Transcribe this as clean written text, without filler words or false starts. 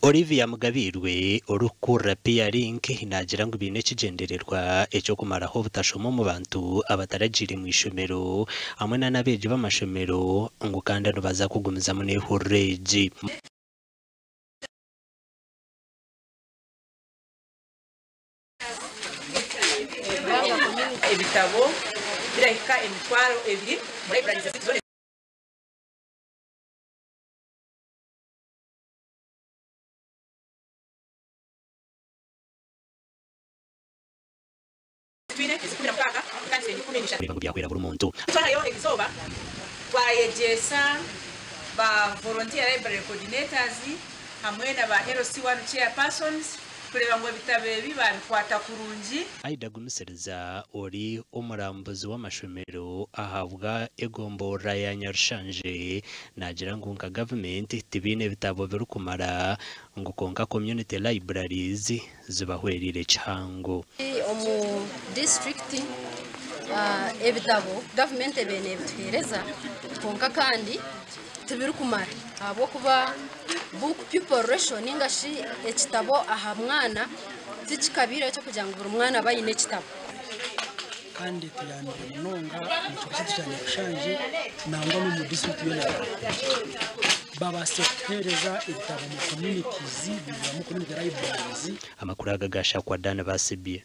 Olivia Mugabiirwe orikukurira Peer Link naagira ngu baine ekigyendererwa eky'okumaraho obutashoma omu bantu abataragiire mu ishomero hamwe na n'abeegi b'amashomero ngu kandi nibaza kugumizamu n'ehururu egi. Ebitabo birahika 20,000 omu libraries zaitu zoona. Twine ezi 16 kutandikira egi 13. Kureeba ngu byahwera buri muntu. Twahayo erizooba twayegyesa ba volunteer library coordinators hamwe na ba LC1 chairpersons kureeba ngu ebitabo ebi baabikwata kurungi. Aida Gumisiriza ori omurambuzi w'amashomero ahabwa egomborora ya Nyarushanje naagira ngu nka gavumenti tibaine bitabo birikumara ngu kwonka community libraries zibahwereire kihango. Omu disiturikiti ebitabo gavumenti ebaire nebituheereza kwonka kandi tibirikumara ahabw'okuba book pupil ratio ninga shi ekitabo aha mwana tikikabiireho eky'okugira ngu buri mwana abe aine ekitabo. Kandi tuyambire munonga omu kicweka kyaitu kya Nyarushanje nangwa n'omu disiturikiti yoona ya Rukungiri. Babaasize kutuheereza ebitabo omu communities, baihiramu community libraries. Amakuru aga gashakwa Dan Basibye.